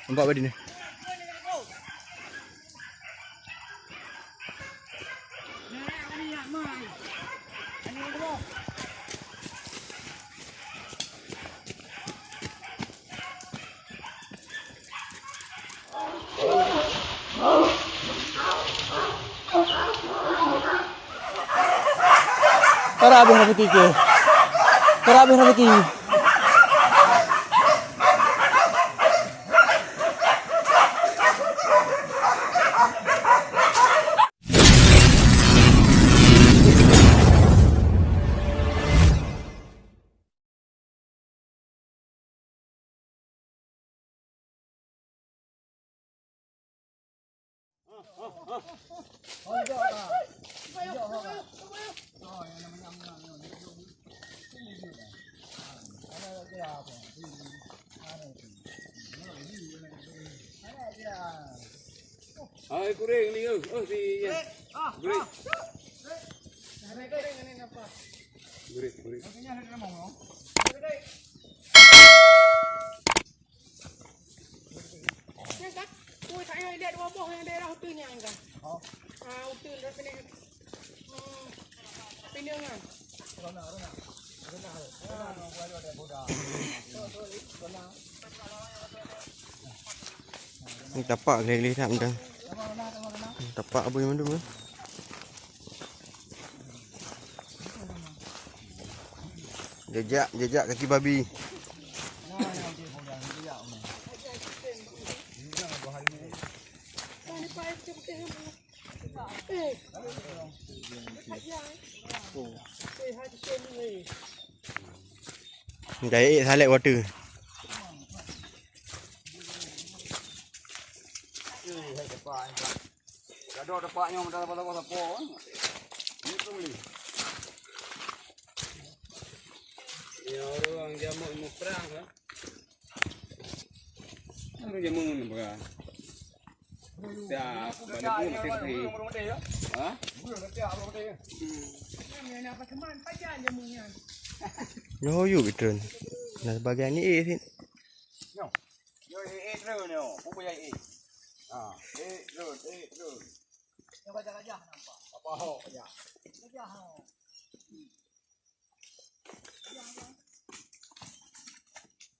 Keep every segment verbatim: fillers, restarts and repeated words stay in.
Nampak bak dini. Tara habéh raseuki ke? Tara habéh raseuki. Hai, kuring ni, oh, oh, si Ian. Kuring. Kuring, kuring. Nyan kan, kui that nyoe ilèe dua boh nyang daerah uteuen nyan kan. Oh. Ah, uteuen dah pinah. Hmm. Pinah nyan. Ni tapak gleh-gleh that dah. Tapak abui mandum, eh. Jejak, jejak kaki babi. Jai salek water. Gadôh tepak nyoe, meudan sapo-sapo, sapo, eh. Ini tu beli. Ya, orang jamu ilmu perang, kan? Orang jamu ilmu perang. Siap, balik pun masih pergi. Ha? Hmm. Nyoe yuk, Bitron. Nah, sebagai ni, eh, sini. Nyoe. Yo, eh, eh, terus ni, oh. Pun payah, eh. Ha, eh, terus, eh, terus. Yang gajah-gajah nampak. Apa ho, ya? Gajah, ho.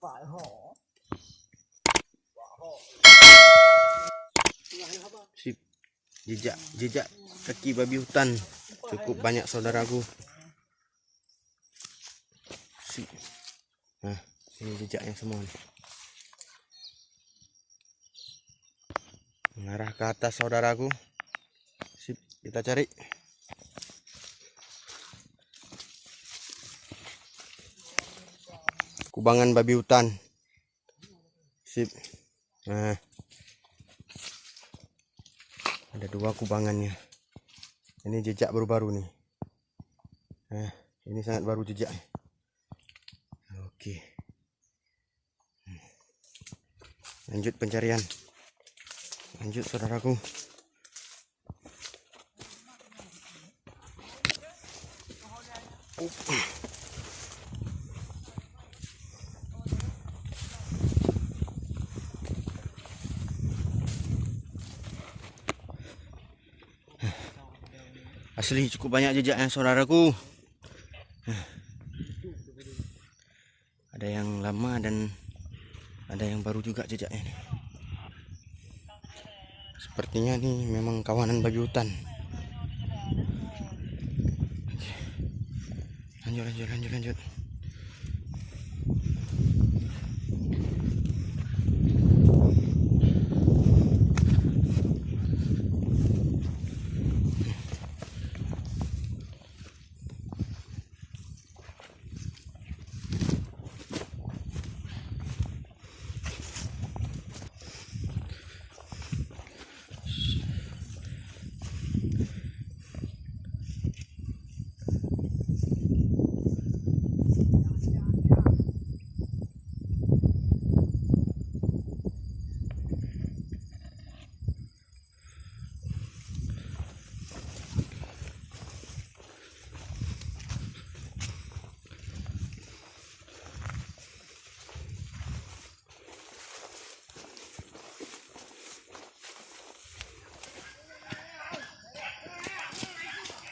Pak ho. Pak ho. Sip. Jejak, jejak kaki babi hutan cukup banyak, saudaraku. Sip. Nah, ini jejaknya semua ni. Mengarah ke atas, saudaraku. Sip, kita cari. Kubangan babi hutan. Sip. Nah. Ada dua kubangannya. Ini jejak baru-baru ni. Nah, ini sangat baru jejak. Oke. Lanjut pencarian. Lanjut, saudaraku. Asli cukup banyak jejaknya, saudaraku. Ada yang lama dan ada yang baru juga jejaknya ni. Sepertinya ni memang kawanan babi hutan. Oke. Lanjut, lanjut, lanjut, lanjut.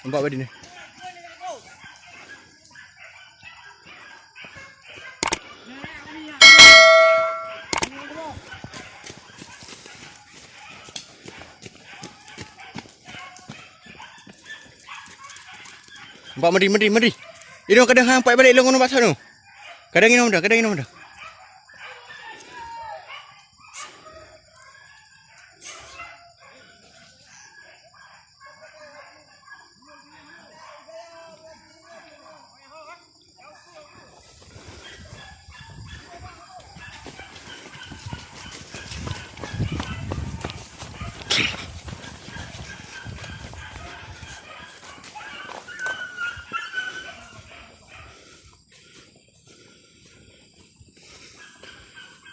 Nampak bak dini. Nampak meri, meri, meri. Idong kadang hang pat balek lôn ngon bakso tu. Kadang inong dah, kadang inong dah.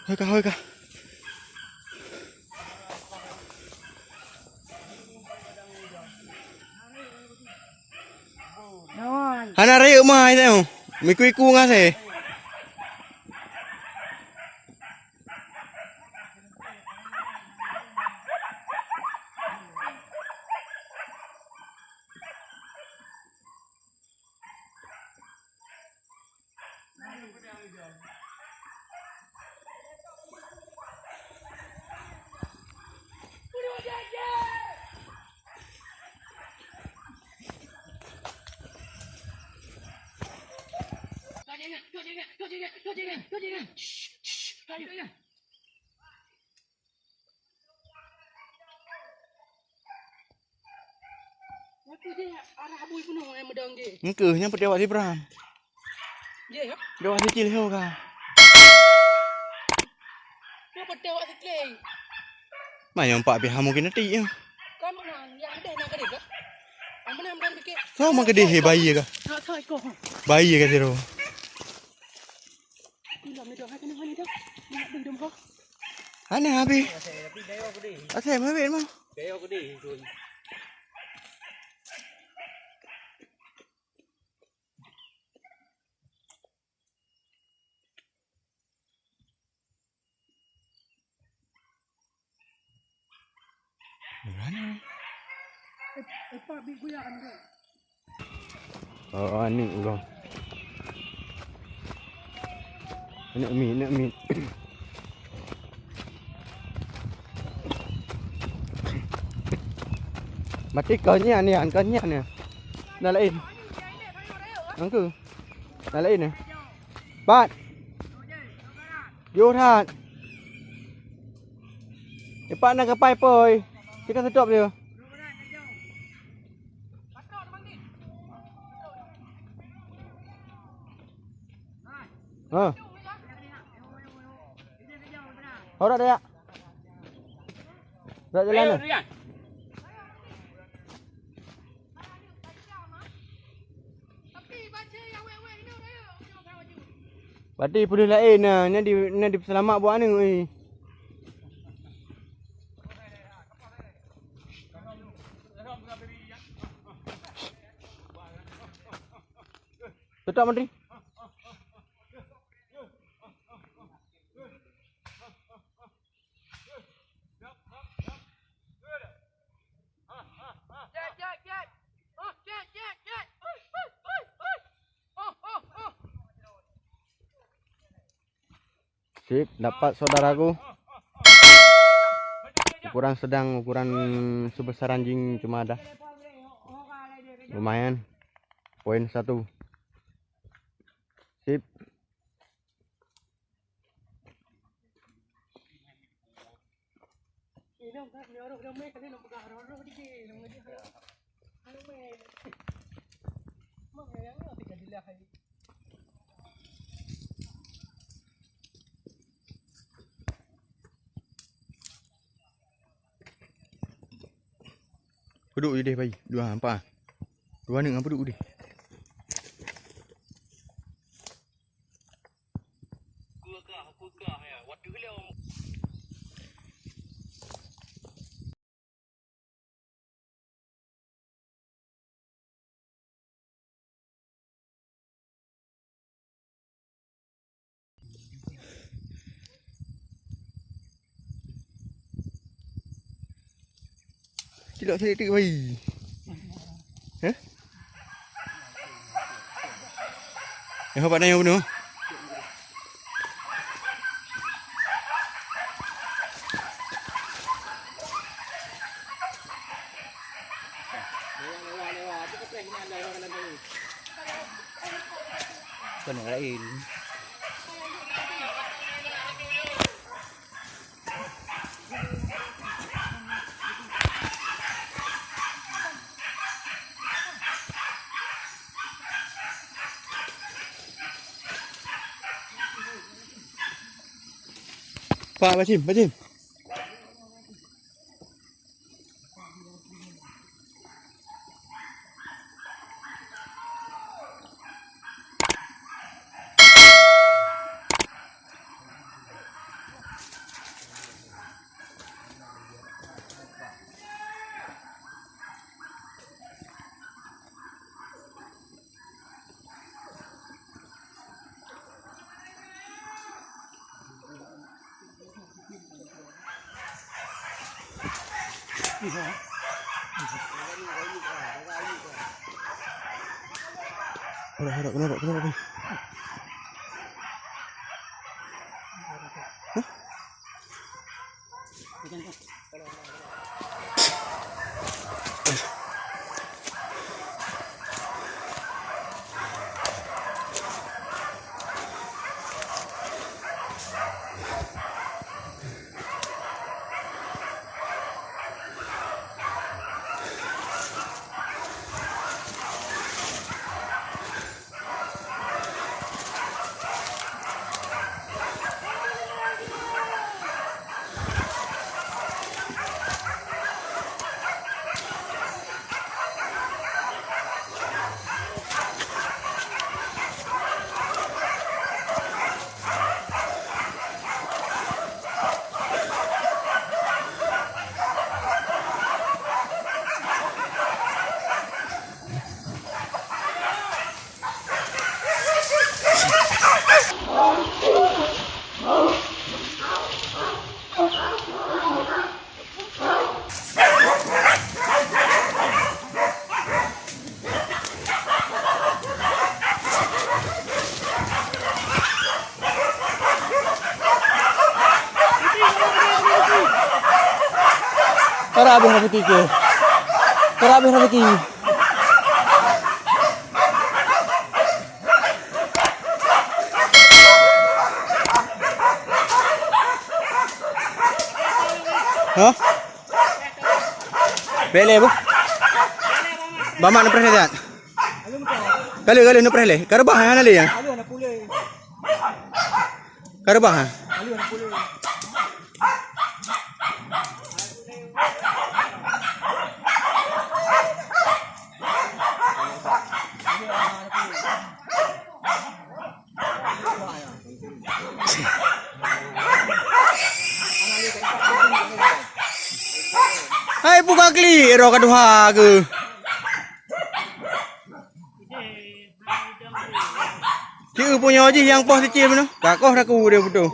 Hoi ka, hoi ka. Hana rayeuk ma, ai teuh. Miku-iku ngasé. Engkeuh nyang peuteuwak si Ibrahim. Peuteuwak si Cil ho ka. Manyong pak pih hamu keuneuk tik nyoe. Sama keudeh he bayi ka. Bayi ka sidroe. Aneh habéh. Asai meuhabéh mah. Oh, aneuk uroe. Aneuk miet, aneuk miet. Berarti kau nyan, nyan, kau nyan, nyan. Dah laén. Angku. Dah laén, eh. Pat. Jeuet that. Ipak na kapai poi. Kita seutop dia. Ha. Horak dia. Horak jalan. Ayo, dah. Rian. Berarti peudeuh laén na, na di, na dipeuseulamat buet aneuk, eh. Teutap, Menteri. Sip, dapat saudaraku. Ukuran sedang, ukuran sebesar anjing cuma ada. Lumayan. Poin satu. Sip. Peuduek ideh bayi. Dua, empat. Dua aneuk ngon peuduek ideh. Cilok sedikit bayi. Hah? Eh, ho bak nyoe bunoe. Kon laén. Pak, bacim, bacim. Harap, harap, kenapa, kenapa, Bang? Hah? Tara abéh Rafiki ke? Tara abéh Rafiki. Hah? Pele bu? Bamak neupreh lé siat. Kali kali neupreh lé. Karubah hana lé ya. Karubah ha. Hai buka klik roh kedua ke. Cik punya jih yang poh sicil mana? Kakoh aku dia betul.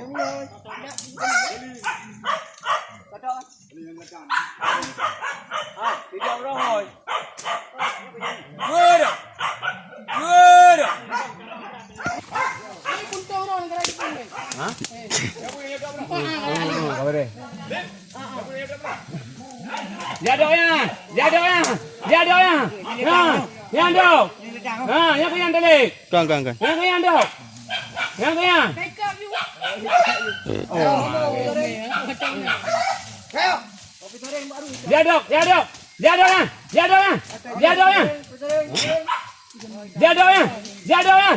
Jadok ya, jadok ya, jadok ya. Ha, yang dok. Ha, yang yang telik. Kan, kan, kan. Yang yang dok. Yang yang. Oh. Jadok, jadok. Jadok ya, jadok ya. Jadok ya. Jadok ya. Jadok ya.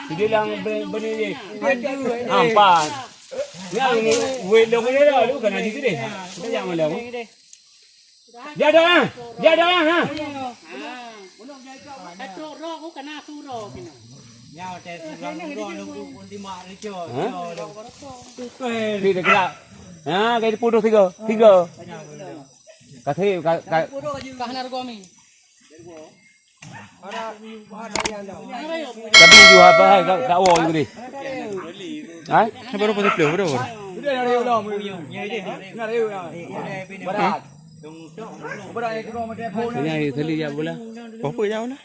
Jadi lang beri ni. Empat. Ya ini wei dong ni dah, lu kena di sini. Kita jangan malam. Jadok ya. Jadok ya ha. Di dekat. Ha, kayak dipudus tiga. Tiga. Kasih ka, ka. Tapi you apa hai ka, ka wo you deh. Hai? Baru pun sepuluh, baru. Ini air seli ya bola. Apa ya bola?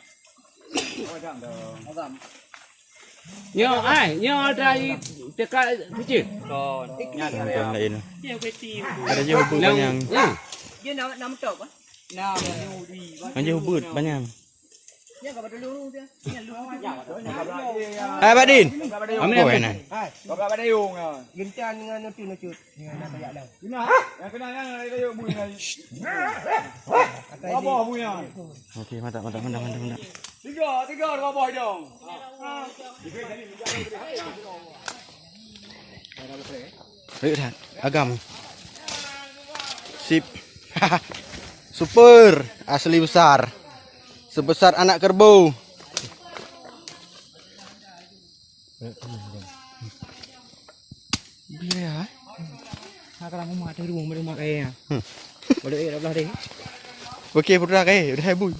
Nyoe ai, nyoe ada i teka kecil. Bukan lain. Ada je hubut panyang. Ya. Ada je hubut panyang. Eh, Badin. Amin, oh, amin. Enak. Gencan dengan nucut-nucut. Dengan nak kayak dah. Okey, mantap, mantap, mantap, mantap, mantap. Tiga, tiga, dua boh hidung. Baik dah, agam. Sip. Super, asli besar. Sebesar anak kerbau. Bila ya? Nak kalau mau mati rumah, rumah kaya. Hmm. Boleh ya, belah deh. Okey, putra kaya, udah bui.